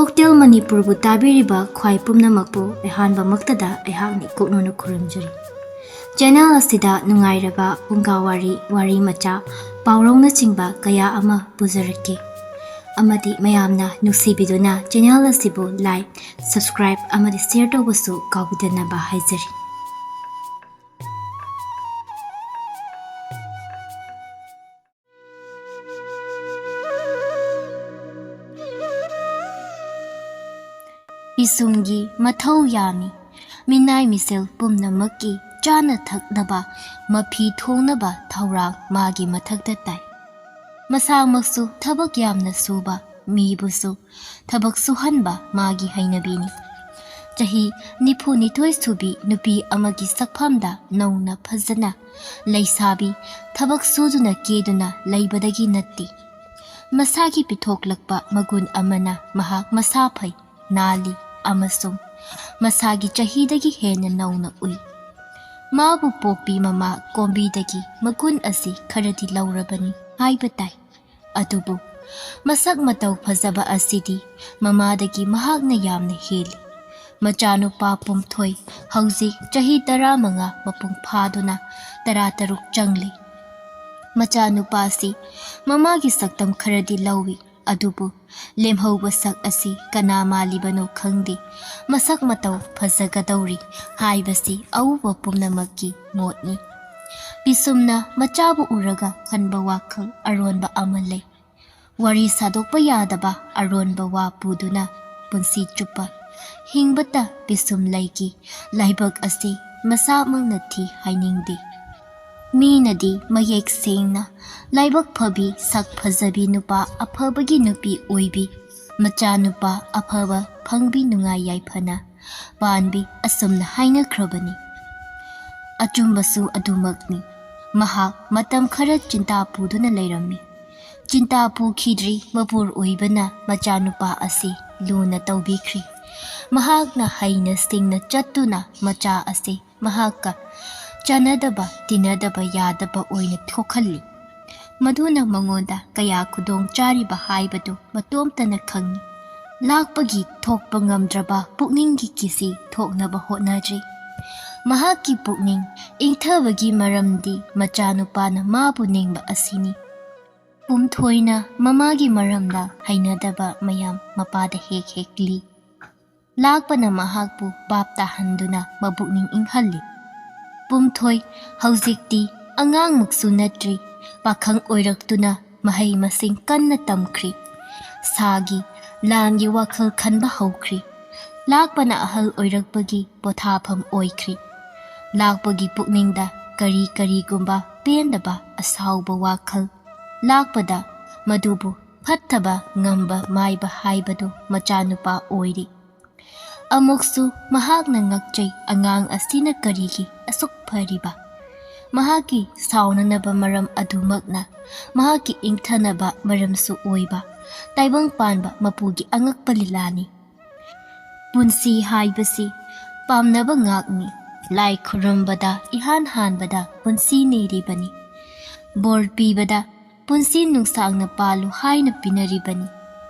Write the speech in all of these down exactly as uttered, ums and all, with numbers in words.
Cocktail ꯃꯅꯤꯄꯨꯔꯕꯨ ꯇꯥꯕꯤꯔꯤꯕ ꯈ꯭ꯋꯥꯏ ꯄꯨꯝꯅꯃꯛꯄꯨ ꯑꯍꯥꯟꯕꯃꯛꯇꯗ ꯑꯩꯍꯥꯛꯅ ꯏꯀꯣꯛꯅꯧꯅ ꯈꯨꯔꯨꯝꯖꯔꯤ꯫ ꯆꯦꯅꯦꯜ ꯑꯁꯤꯗ ꯅꯨꯡꯉꯥꯏꯔꯕ ꯐꯨꯡꯒꯥ ꯋꯥꯔꯤ, ꯋꯥꯔꯤ ꯃꯆꯥ, ꯄꯥꯎꯔꯧꯅꯆꯤꯡꯕ ꯀꯌꯥ ꯑꯃ ꯄꯨꯖꯔꯛꯀꯦ꯫ ꯑꯃꯗꯤ ꯃꯌꯥꯝꯅ ꯅꯨꯡꯁꯤꯕꯤꯗꯨꯅ ꯆꯦꯅꯦꯜ ꯑꯁꯤꯕꯨ like, subscribe ꯑꯃꯗꯤ share ꯇꯧꯕꯁꯨ ꯀꯥꯎꯕꯤꯗꯅꯕ ꯍꯥꯏꯖꯔꯤ꯫ ꯄꯤꯁꯨꯝꯒꯤ ꯃꯊꯧ ꯌꯥꯝꯃꯤ꯫ ꯃꯤꯅꯥꯏ ꯃꯤꯁꯦꯜ ꯄꯨꯝꯅꯃꯛꯀꯤ ꯆꯥꯅ ꯊꯛꯅꯕ, ꯃꯐꯤ ꯊꯣꯡꯅꯕ ꯊꯧꯔꯥꯡ ꯃꯥꯒꯤ ꯃꯊꯛꯇ ꯇꯥꯏ꯫ ꯃꯁꯥꯃꯛꯁꯨ ꯊꯕꯛ ꯌꯥꯝꯅ ꯁꯨꯕ, ꯃꯤꯕꯨꯁꯨ ꯊꯕꯛ ꯁꯨꯍꯟꯕ ꯃꯥꯒꯤ ꯍꯩꯅꯕꯤꯅꯤ꯫ ꯆꯍꯤ ꯅꯤꯐꯨ ꯅꯤꯊꯣꯏ ꯁꯨꯕꯤ ꯅꯨꯄꯤ ꯑꯃꯒꯤ ꯁꯛꯐꯝꯗ ꯅꯧꯅ ꯐꯖꯅ ꯂꯩꯁꯥꯕꯤ ꯊꯕꯛ ꯁꯨꯗꯨꯅ ꯀꯦꯗꯨꯅ ꯂꯩꯕꯗꯒꯤ ꯅꯠꯇꯦ꯫ ꯃꯁꯥꯒꯤ ꯄꯤꯊꯣꯛꯂꯛꯄ ꯃꯒꯨꯟ ꯑꯃꯅ ꯃꯍꯥꯛ ꯃꯁꯥ ꯐꯩ, ꯅꯥꯜꯂꯤ ꯑꯃꯁꯨꯡ ꯃꯁꯥꯒꯤ ꯆꯍꯤꯗꯒꯤ ꯍꯦꯟꯅ ꯅꯧꯅ ꯎꯏ꯫ ꯃꯥꯕꯨ ꯄꯣꯛꯄꯤ ꯃꯃꯥ ꯀꯣꯝꯕꯤꯗꯒꯤ ꯃꯒꯨꯟ ꯑꯁꯤ ꯈꯔꯗꯤ ꯂꯧꯔꯕꯅꯤ ꯍꯥꯏꯕ ꯇꯥꯏ꯫ ꯑꯗꯨꯕꯨ ꯃꯁꯛ ꯃꯇꯧ ꯐꯖꯕ ꯑꯁꯤꯗꯤ ꯃꯃꯥꯗꯒꯤ ꯃꯍꯥꯛꯅ ꯌꯥꯝꯅ ꯍꯦꯜꯂꯤ꯫ ꯃꯆꯥꯅꯨꯄꯥ ꯄꯨꯝꯊꯣꯏ ꯍꯧꯖꯤꯛ ꯆꯍꯤ ꯇꯔꯥꯃꯉꯥ ꯃꯄꯨꯡ ꯐꯥꯗꯨꯅ ꯇꯔꯥꯇꯔꯨꯛ ꯆꯪꯂꯤ꯫ ꯃꯆꯥꯅꯨꯄꯥꯁꯤ ꯃꯃꯥꯒꯤ ꯁꯛꯇꯝ ꯈꯔꯗꯤ ꯂꯧꯏ, ꯑꯗꯨꯕꯨ ꯂꯦꯝꯍꯧꯕ ꯁꯛ ꯑꯁꯤ ꯀꯅꯥ ꯃꯥꯜꯂꯤꯕꯅꯣ ꯈꯪꯗꯦ꯫ ꯃꯁꯛ ꯃꯇꯧ ꯐꯖꯒꯗꯧꯔꯤ ꯍꯥꯏꯕꯁꯤ ꯑꯎꯕ ꯄꯨꯝꯅꯃꯛꯀꯤ ꯃꯣꯠꯅꯤ꯫ ꯄꯤꯁꯨꯝꯅ ꯃꯆꯥꯕꯨ ꯎꯔꯒ ꯈꯟꯕ ꯋꯥꯈꯜ ꯑꯔꯣꯟꯕ ꯑꯃ ꯂꯩ꯫ ꯋꯥꯔꯤ ꯁꯥꯗꯣꯛꯄ ꯌꯥꯗꯕ ꯑꯔꯣꯟꯕ ꯋꯥ ꯄꯨꯗꯨꯅ ꯄꯨꯟꯁꯤ ꯆꯨꯞꯄ ꯍꯤꯡꯕꯇ ꯄꯤꯁꯨꯝ ꯂꯩꯈꯤ꯫ ꯂꯥꯏꯕꯛ ꯑꯁꯤ ꯃꯁꯥꯃꯛꯅ ꯊꯤ ꯍꯥꯏꯅꯤꯡꯗꯦ꯫ ꯃꯤꯅꯗꯤ ꯃꯌꯦꯛ ꯁꯦꯡꯅ ꯂꯥꯏꯕꯛ ꯐꯕꯤ, ꯁꯛ ꯐꯖꯕꯤ, ꯅꯨꯄꯥ ꯑꯐꯕꯒꯤ ꯅꯨꯄꯤ ꯑꯣꯏꯕꯤ, ꯃꯆꯥꯅꯨꯄꯥ ꯑꯐꯕ ꯐꯪꯕꯤ, ꯅꯨꯡꯉꯥꯏ ꯌꯥꯏꯐꯅ ꯄꯥꯟꯕꯤ ꯑꯁꯨꯝꯅ ꯍꯥꯏꯅꯈ꯭ꯔꯕꯅꯤ꯫ ꯑꯆꯨꯝꯕꯁꯨ ꯑꯗꯨꯃꯛꯅꯤ꯫ ꯃꯍꯥꯛ ꯃꯇꯝ ꯈꯔ ꯆꯤꯟꯇꯥ ꯄꯨꯗꯨꯅ ꯂꯩꯔꯝꯃꯤ꯫ ꯆꯤꯟꯇꯥ ꯄꯨꯈꯤꯗ꯭ꯔꯤ ꯃꯄꯨꯔ ꯑꯣꯏꯕꯅ ꯃꯆꯥꯅꯨꯄꯥ ꯑꯁꯤ ꯂꯨꯅ ꯇꯧꯕꯤꯈ꯭ꯔꯤ꯫ ꯃꯍꯥꯛꯅ ꯍꯩꯅ ꯁꯤꯡꯅ ꯆꯠꯇꯨꯅ ꯃꯆꯥ ꯑꯁꯤ ꯃꯍꯥꯛꯀ ꯆꯥꯟꯅꯗꯕ, ꯇꯤꯟꯅꯗꯕ ꯌꯥꯗꯕ ꯑꯣꯏꯅ ꯊꯣꯛꯍꯜꯂꯤ꯫ ꯃꯗꯨꯅ ꯃꯉꯣꯟꯗ ꯀꯌꯥ ꯈꯨꯗꯣꯡ ꯆꯥꯔꯤꯕ ꯍꯥꯏꯕꯗꯨ ꯃꯇꯣꯝꯇꯅ ꯈꯪꯏ꯫ ꯂꯥꯛꯄꯒꯤ ꯊꯣꯛꯄ ꯉꯝꯗ꯭ꯔꯕ ꯄꯨꯛꯅꯤꯡꯒꯤ ꯀꯤꯁꯤ ꯊꯣꯛꯅꯕ ꯍꯣꯠꯅꯗ꯭ꯔꯤ꯫ ꯃꯍꯥꯛꯀꯤ ꯄꯨꯛꯅꯤꯡ ꯏꯪꯊꯕꯒꯤ ꯃꯔꯝꯗꯤ ꯃꯆꯥꯅꯨꯄꯥꯅ ꯃꯥꯕꯨ ꯅꯤꯡꯕ ꯑꯁꯤꯅꯤ꯫ ꯄꯨꯝꯊꯣꯏꯅ ꯃꯃꯥꯒꯤ ꯃꯔꯝꯗ ꯍꯩꯅꯗꯕ ꯃꯌꯥꯝ ꯃꯄꯥꯗ ꯍꯦꯛ ꯍꯦꯛ ꯂꯤ꯫ ꯂꯥꯛꯄꯅ ꯃꯍꯥꯛꯄꯨ ꯚꯥꯞ ꯇꯥꯍꯟꯗꯨꯅ ꯃꯕꯨꯛꯅꯤꯡ ꯏꯪꯍꯜꯂꯤ꯫ ꯄꯨꯝꯊꯣꯏ ꯍꯧꯖꯤꯛꯇꯤ ꯑꯉꯥꯡꯃꯛꯁꯨ ꯅꯠꯇ꯭ꯔꯤ, ꯄꯥꯈꯪ ꯑꯣꯏꯔꯛꯇꯨꯅ ꯃꯍꯩ ꯃꯁꯤꯡ ꯀꯟꯅ ꯇꯝꯈ꯭ꯔꯤ꯫ ꯁꯥꯒꯤ ꯂꯥꯟꯒꯤ ꯋꯥꯈꯜ ꯈꯟꯕ ꯍꯧꯈ꯭ꯔꯤ꯫ ꯂꯥꯛꯄꯅ ꯑꯍꯜ ꯑꯣꯏꯔꯛꯄꯒꯤ ꯄꯣꯊꯥꯐꯝ ꯑꯣꯏꯈ꯭ꯔꯤ꯫ ꯂꯥꯛꯄꯒꯤ ꯄꯨꯛꯅꯤꯡꯗ ꯀꯔꯤ ꯀꯔꯤꯒꯨꯝꯕ ꯄꯦꯟꯗꯕ ꯑꯁꯥꯎꯕ ꯋꯥꯈꯜ ꯂꯥꯛꯄꯗ ꯃꯗꯨꯕꯨ ꯐꯠꯇꯕ ꯉꯝꯕ ꯃꯥꯏꯕ ꯍꯥꯏꯕꯗꯨ ꯃꯆꯥꯅꯨꯄꯥ ꯑꯣꯏꯔꯤ꯫ ꯑꯃꯨꯛꯁꯨ ꯃꯍꯥꯛꯅ ꯉꯛꯆꯩ, ꯑꯉꯥꯡ ꯑꯁꯤꯅ ꯀꯔꯤꯒꯤ ꯑꯁꯨꯛ ꯐꯔꯤꯕ? ꯃꯍꯥꯛꯀꯤ ꯁꯥꯎꯅꯅꯕ ꯃꯔꯝ ꯑꯗꯨꯃꯛꯅ ꯃꯍꯥꯛꯀꯤ ꯏꯪꯊꯅꯕ ꯃꯔꯝꯁꯨ ꯑꯣꯏꯕ ꯇꯥꯏꯕꯪ ꯄꯥꯟꯕ ꯃꯄꯨꯒꯤ ꯑꯉꯛꯄ ꯂꯤꯂꯥꯅꯤ꯫ ꯄꯨꯟꯁꯤ ꯍꯥꯏꯕꯁꯤ ꯄꯥꯝꯅꯕ ꯉꯥꯛꯅꯤ꯫ ꯂꯥꯏ ꯈꯨꯔꯨꯝꯕꯗ ꯏꯍꯥꯟ ꯍꯥꯟꯕꯗ ꯄꯨꯟꯁꯤ ꯅꯤꯔꯤꯕꯅꯤ꯫ ꯕꯣꯔ ꯄꯤꯕꯗ ꯄꯨꯟꯁꯤ ꯅꯨꯡꯁꯥꯡꯅ ꯄꯥꯜꯂꯨ ꯍꯥꯏꯅ ꯄꯤꯅꯔꯤꯕꯅꯤ꯫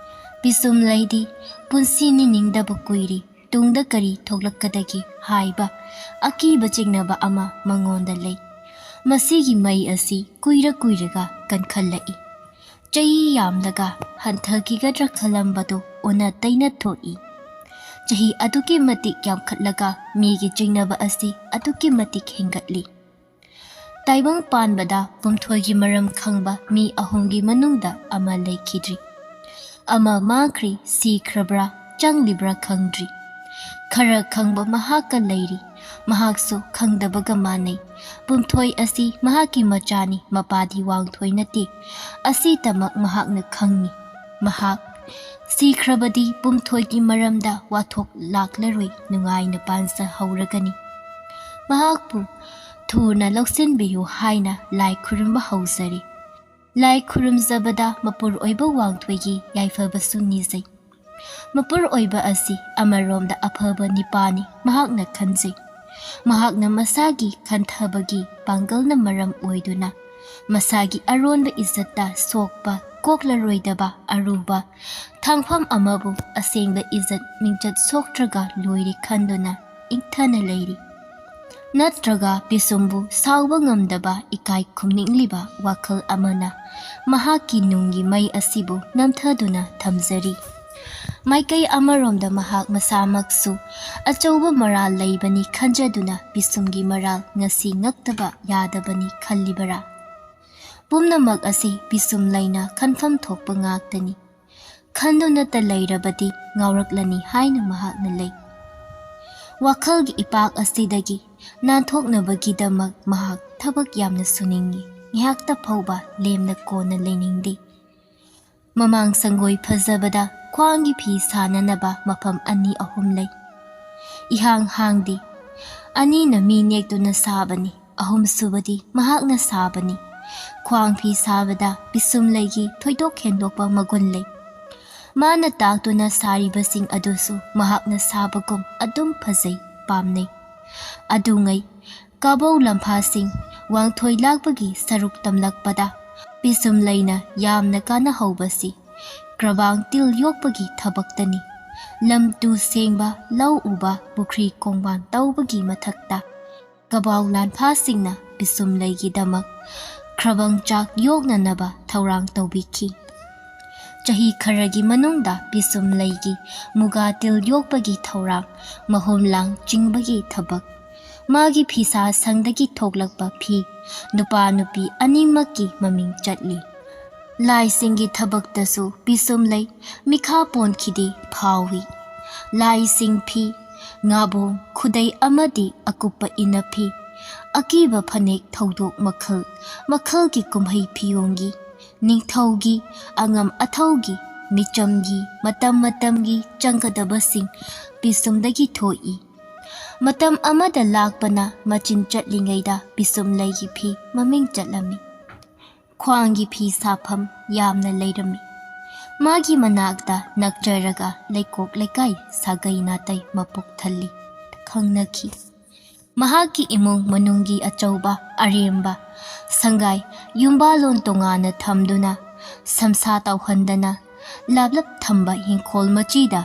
ꯄꯤꯁꯨꯝ ꯂꯩꯗꯤ ꯄꯨꯟꯁꯤ ꯅꯤꯅꯤꯡꯗꯕ ꯀꯨꯏꯔꯦ, ꯇꯨꯡꯗ ꯀꯔꯤ ꯊꯣꯛꯂꯛꯀꯗꯒꯦ ꯍꯥꯏꯕ ꯑꯀꯤꯕ ꯆꯤꯡꯅꯕ ꯑꯃ ꯃꯉꯣꯟꯗ ꯂꯩ꯫ ꯃꯁꯤꯒꯤ ꯃꯩ ꯑꯁꯤ ꯀꯨꯏꯔ ꯀꯨꯏꯔꯒ ꯀꯟꯈꯠꯂꯛꯏ꯫ ꯆꯍꯤ ꯌꯥꯝꯂꯒ ꯍꯟꯊꯈꯤꯒꯗ꯭ꯔꯥ ꯈꯜꯂꯝꯕꯗꯨ ꯑꯣꯟꯅ ꯇꯩꯅ ꯊꯣꯛꯏ꯫ ꯆꯍꯤ ꯑꯗꯨꯛꯀꯤ ꯃꯇꯤꯛ ꯌꯥꯝꯈꯠꯂꯒ ꯃꯤꯒꯤ ꯆꯤꯡꯅꯕ ꯑꯁꯤ ꯑꯗꯨꯛꯀꯤ ꯃꯇꯤꯛ ꯍꯦꯟꯒꯠꯂꯤ꯫ ꯇꯥꯏꯕꯪ ꯄꯥꯟꯕꯗ ꯄꯨꯝꯊꯣꯏꯒꯤ ꯃꯔꯝ ꯈꯪꯕ ꯃꯤ ꯑꯍꯨꯝꯒꯤ ꯃꯅꯨꯡꯗ ꯑꯃ ꯂꯩꯈꯤꯗ꯭ꯔꯤ꯫ ꯑꯃ ꯃꯥꯡꯈ꯭ꯔꯤ, ꯁꯤꯈ꯭ꯔꯕ꯭ꯔꯥ, ꯆꯪꯂꯤꯕ꯭ꯔꯥ ꯈꯪꯗ꯭ꯔꯤ꯫ ꯈꯔ ꯈꯪꯕ ꯃꯍꯥꯛꯀ ꯂꯩꯔꯤ꯫ ꯃꯍꯥꯛꯁꯨ ꯈꯪꯗꯕꯒ ꯃꯥꯟꯅꯩ꯫ ꯄꯨꯝꯊꯣꯏ ꯑꯁꯤ ꯃꯍꯥꯛꯀꯤ ꯃꯆꯥꯅꯤ, ꯃꯄꯥꯗꯤ ꯋꯥꯡꯊꯣꯏ ꯅꯠꯇꯦ꯫ ꯑꯁꯤꯇꯃꯛ ꯃꯍꯥꯛꯅ ꯈꯪꯏ꯫ ꯃꯍꯥꯛ ꯁꯤꯈ꯭ꯔꯕꯗꯤ ꯄꯨꯝꯊꯣꯏꯒꯤ ꯃꯔꯝꯗ ꯋꯥꯊꯣꯛ ꯂꯥꯛꯂꯔꯣꯏ, ꯅꯨꯡꯉꯥꯏꯅ ꯄꯥꯟꯖꯍꯧꯔꯒꯅꯤ꯫ ꯃꯍꯥꯛꯄꯨ ꯊꯨꯅ ꯂꯧꯁꯤꯟꯕꯤꯌꯨ ꯍꯥꯏꯅ ꯂꯥꯏ ꯈꯨꯔꯨꯝꯕ ꯍꯧꯖꯔꯤ꯫ ꯂꯥꯏ ꯈꯨꯔꯨꯝꯖꯕꯗ ꯃꯄꯨꯔ ꯑꯣꯏꯕ ꯋꯥꯡꯊꯣꯏꯒꯤ ꯌꯥꯏꯐꯕꯁꯨ ꯅꯤꯖꯩ꯫ ꯃꯄꯨꯔ ꯑꯣꯏꯕ ꯑꯁꯤ ꯑꯃꯔꯣꯝꯗ ꯑꯐꯕ ꯅꯤꯄꯥꯅꯤ ꯃꯍꯥꯛꯅ ꯈꯟꯖꯩ꯫ ꯃꯍꯥꯛꯅ ꯃꯁꯥꯒꯤ ꯈꯟꯊꯕꯒꯤ ꯄꯥꯡꯒꯜꯅ ꯃꯔꯝ ꯑꯣꯏꯗꯨꯅ ꯃꯁꯥꯒꯤ ꯑꯔꯣꯟꯕ ꯏꯖꯠꯇ ꯁꯣꯛꯄ ꯀꯣꯛꯂꯔꯣꯏꯗꯕ ꯑꯔꯨꯕ ꯊꯥꯡꯐꯝ ꯑꯃꯕꯨ ꯑꯁꯦꯡꯕ ꯏꯖꯠ ꯃꯤꯡꯆꯠ ꯁꯣꯛꯇ꯭ꯔꯒ ꯂꯣꯏꯔꯦ ꯈꯟꯗꯨꯅ ꯏꯪꯊꯅ ꯂꯩꯔꯤ꯫ ꯅꯠꯇ꯭ꯔꯒ ꯄꯤꯁꯨꯝꯕꯨ ꯁꯥꯎꯕ ꯉꯝꯗꯕ ꯏꯀꯥꯏ ꯈꯨꯝꯅꯤꯡꯂꯤꯕ ꯋꯥꯈꯜ ꯑꯃꯅ ꯃꯍꯥꯛꯀꯤ ꯅꯨꯡꯒꯤ ꯃꯩ ꯑꯁꯤꯕꯨ ꯅꯝꯊꯗꯨꯅ ꯊꯝꯖꯔꯤ꯫ ꯃꯥꯏꯀꯩ ꯑꯃꯔꯣꯝꯗ ꯃꯍꯥꯛ ꯃꯁꯥꯃꯛꯁꯨ ꯑꯆꯧꯕ ꯃꯔꯥꯜ ꯂꯩꯕꯅꯤ ꯈꯟꯖꯗꯨꯅ ꯄꯤꯁꯨꯝꯒꯤ ꯃꯔꯥꯜ ꯉꯁꯤ ꯉꯛꯇꯕ ꯌꯥꯗꯕꯅꯤ ꯈꯜꯂꯤꯕꯔꯥ? ꯄꯨꯝꯅꯃꯛ ꯑꯁꯤ ꯄꯤꯁꯨꯝ ꯂꯩꯅ ꯈꯟꯐꯝ ꯊꯣꯛꯄ ꯉꯥꯛꯇꯅꯤ꯫ ꯈꯟꯗꯨꯅꯇ ꯂꯩꯔꯕꯗꯤ ꯉꯥꯎꯔꯛꯂꯅꯤ ꯍꯥꯏꯅ ꯃꯍꯥꯛꯅ ꯂꯩ꯫ ꯋꯥꯈꯜꯒꯤ ꯏꯄꯥꯛ ꯑꯁꯤꯗꯒꯤ ꯅꯥꯟꯊꯣꯛꯅꯕꯒꯤꯗꯃꯛ ꯃꯍꯥꯛ ꯊꯕꯛ ꯌꯥꯝꯅ ꯁꯨꯅꯤꯡꯏ꯫ ꯉꯥꯏꯍꯥꯛꯇ ꯐꯥꯎꯕ ꯂꯦꯝꯅ ꯀꯣꯟꯅ ꯂꯩꯅꯤꯡꯗꯦ꯫ ꯃꯃꯥꯡ ꯁꯪꯒꯣꯏ ꯐꯖꯕꯗ ꯈ꯭ꯋꯥꯡꯒꯤ ꯐꯤ ꯁꯥꯅꯅꯕ ꯃꯐꯝ ꯑꯅꯤ ꯑꯍꯨꯝ ꯂꯩ꯫ ꯏꯍꯥꯡ ꯍꯥꯡꯗꯦ꯫ ꯑꯅꯤꯅ ꯃꯤ ꯅꯦꯛꯇꯨꯅ ꯁꯥꯕꯅꯤ, ꯑꯍꯨꯝꯁꯨꯕꯗꯤ ꯃꯍꯥꯛꯅ ꯁꯥꯕꯅꯤ꯫ ꯈ꯭ꯋꯥꯡ ꯐꯤ ꯁꯥꯕꯗ ꯄꯤꯁꯨꯝꯂꯩꯒꯤ ꯊꯣꯏꯗꯣꯛ ꯍꯦꯟꯗꯣꯛꯄ ꯃꯒꯨꯟ ꯂꯩ꯫ ꯃꯥꯅ ꯇꯥꯛꯇꯨꯅ ꯁꯥꯔꯤꯕꯁꯤꯡ ꯑꯗꯨꯁꯨ ꯃꯍꯥꯛꯅ ꯁꯥꯕꯒꯨꯝ ꯑꯗꯨꯝ ꯐꯖꯩ, ꯄꯥꯝꯅꯩ꯫ ꯑꯗꯨꯉꯩ ꯀꯥꯕꯧ ꯂꯝꯐꯥꯁꯤꯡ ꯋꯥꯡꯊꯣꯏ ꯂꯥꯛꯄꯒꯤ ꯁꯔꯨꯛ ꯇꯝꯂꯛꯄꯗ ꯄꯤꯁꯨꯝꯂꯩꯅ ꯌꯥꯝꯅ ꯀꯥꯟꯅꯍꯧꯕꯁꯤ ꯀ꯭ꯔꯕꯥꯡ ꯇꯤꯜ ꯌꯣꯛꯄꯒꯤ ꯊꯕꯛꯇꯅꯤ꯫ ꯂꯝ ꯇꯨ ꯁꯦꯡꯕ, ꯂꯧ ꯎꯕ, ꯄꯨꯈ꯭ꯔꯤ ꯀꯣꯡꯕꯥꯟ ꯇꯧꯕꯒꯤ ꯃꯊꯛꯇ ꯀꯕꯥꯎ ꯂꯥꯟꯐꯥꯁꯤꯡꯅ ꯄꯤꯁꯨꯝꯂꯩꯒꯤꯗꯃꯛ ꯈ꯭ꯔꯕꯪ ꯆꯥꯛ ꯌꯣꯛꯅꯅꯕ ꯊꯧꯔꯥꯡ ꯇꯧꯕꯤꯈꯤ꯫ ꯆꯍꯤ ꯈꯔꯒꯤ ꯃꯅꯨꯡꯗ ꯄꯤꯁꯨꯝꯂꯩꯒꯤ ꯃꯨꯒꯥ ꯇꯤꯜ ꯌꯣꯛꯄꯒꯤ ꯊꯧꯔꯥꯡ, ꯃꯍꯨꯝ ꯂꯥꯡ ꯆꯤꯡꯕꯒꯤ ꯊꯕꯛ, ꯃꯥꯒꯤ ꯐꯤꯁꯥ ꯁꯪꯗꯒꯤ ꯊꯣꯛꯂꯛꯄ ꯐꯤ, ꯅꯨꯄꯥ ꯅꯨꯄꯤ ꯑꯅꯤꯃꯛꯀꯤ ꯃꯃꯤꯡ ꯆꯠꯂꯤ꯫ ꯂꯥꯏꯁꯤꯡꯒꯤ ꯊꯕꯛꯇꯁꯨ ꯄꯤꯁꯨꯝꯂꯩ ꯃꯤꯈꯥ ꯄꯣꯟꯈꯤꯗꯦ ꯐꯥꯎꯏ꯫ ꯂꯥꯏꯁꯤꯡ ꯐꯤ, ꯉꯥꯕꯣꯡ, ꯈꯨꯗꯩ ꯑꯃꯗꯤ ꯑꯀꯨꯞꯄ ꯏꯅꯐꯤ, ꯑꯀꯤꯕ ꯐꯅꯦꯛ ꯊꯧꯗꯣꯛ ꯃꯈꯜ ꯃꯈꯜꯒꯤ ꯀꯨꯝꯍꯩ ꯐꯤꯌꯣꯡꯒꯤ, ꯅꯤꯡꯊꯧꯒꯤ, ꯑꯉꯝ ꯑꯊꯧꯒꯤ, ꯃꯤꯆꯝꯒꯤ, ꯃꯇꯝ ꯃꯇꯝꯒꯤ ꯆꯪꯒꯗꯕꯁꯤꯡ ꯄꯤꯁꯨꯝꯗꯒꯤ ꯊꯣꯛꯏ꯫ ꯃꯇꯝ ꯑꯃꯗ ꯂꯥꯛꯄꯅ ꯃꯆꯤꯟ ꯆꯠꯂꯤꯉꯩꯗ ꯄꯤꯁꯨꯝꯂꯩꯒꯤ ꯐꯤ ꯃꯃꯤꯡ ꯆꯠꯂꯝꯃꯤ꯫ ꯈ꯭ꯋꯥꯡꯒꯤ ꯐꯤ ꯁꯥꯐꯝ ꯌꯥꯝꯅ ꯂꯩꯔꯝꯃꯤ꯫ ꯃꯥꯒꯤ ꯃꯅꯥꯛꯇ ꯅꯛꯆꯔꯒ ꯂꯩꯀꯣꯛ ꯂꯩꯀꯥꯏ, ꯁꯥꯒꯩ ꯅꯥꯇꯩ ꯃꯄꯣꯛ ꯊꯜꯂꯤ, ꯈꯪꯅꯈꯤ꯫ ꯃꯍꯥꯛꯀꯤ ꯏꯃꯨꯡ ꯃꯅꯨꯡꯒꯤ ꯑꯆꯧꯕ ꯑꯔꯦꯝꯕ ꯁꯪꯒꯥꯏ ꯌꯨꯝꯕꯥꯂꯣꯟ ꯇꯣꯉꯥꯟꯅ ꯊꯝꯗꯨꯅ ꯁꯝꯁꯥ ꯇꯧꯍꯟꯗꯅ ꯂꯥꯞꯂꯞ ꯊꯝꯕ ꯍꯤꯡꯈꯣꯜ ꯃꯆꯤꯗ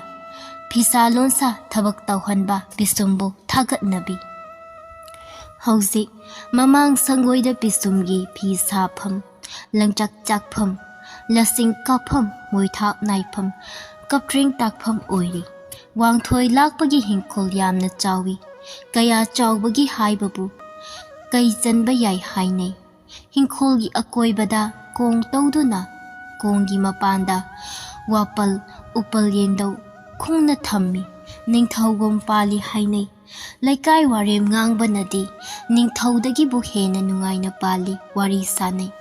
ꯐꯤꯁꯥ ꯂꯣꯟꯁꯥ ꯊꯕꯛ ꯇꯧꯍꯟꯕ ꯄꯤꯁꯨꯝꯕꯨ ꯊꯥꯒꯠꯅꯕꯤ꯫ ꯍꯧꯖꯤꯛ ꯃꯃꯥꯡ ꯁꯪꯒꯣꯏꯗ ꯄꯤꯁꯨꯝꯒꯤ ꯐꯤ ꯁꯥꯐꯝ, ꯂꯪꯆꯥꯛ ꯆꯥꯛꯐꯝ, ꯂꯁꯤꯡ ꯀꯥꯞꯐꯝ, ꯃꯣꯏꯊꯥꯞ ꯅꯥꯏꯐꯝ, ꯀꯞꯇ꯭ꯔꯤꯡ ꯇꯥꯛꯐꯝ ꯑꯣꯏꯔꯤ꯫ ꯋꯥꯡꯊꯣꯏ ꯂꯥꯛꯄꯒꯤ ꯍꯤꯡꯈꯣꯜ ꯌꯥꯝꯅ ꯆꯥꯎꯏ꯫ ꯀꯌꯥ ꯆꯥꯎꯕꯒꯤ ꯍꯥꯏꯕꯕꯨ ꯀꯩ ꯆꯟꯕ ꯌꯥꯏ ꯍꯥꯏꯅꯩ꯫ ꯍꯤꯡꯈꯣꯜꯒꯤ ꯑꯀꯣꯏꯕꯗ ꯀꯣꯡ ꯇꯧꯗꯨꯅ ꯀꯣꯡꯒꯤ ꯃꯄꯥꯟꯗ ꯋꯥꯄꯜ, ꯎꯄꯜ ꯌꯦꯟꯗꯧ ꯈꯨꯡꯅ ꯊꯝꯃꯤ꯫ ꯅꯤꯡꯊꯧꯒꯨꯝ ꯄꯥꯜꯂꯤ ꯍꯥꯏꯅꯩ꯫ ꯂꯩꯀꯥꯏ ꯋꯥꯔꯦꯝ ꯉꯥꯡꯕꯅꯗꯤ ꯅꯤꯡꯊꯧꯗꯒꯤꯕꯨ ꯍꯦꯟꯅ ꯅꯨꯡꯉꯥꯏꯅ ꯄꯥꯜꯂꯤ ꯋꯥꯔꯤ ꯁꯥꯅꯩ꯫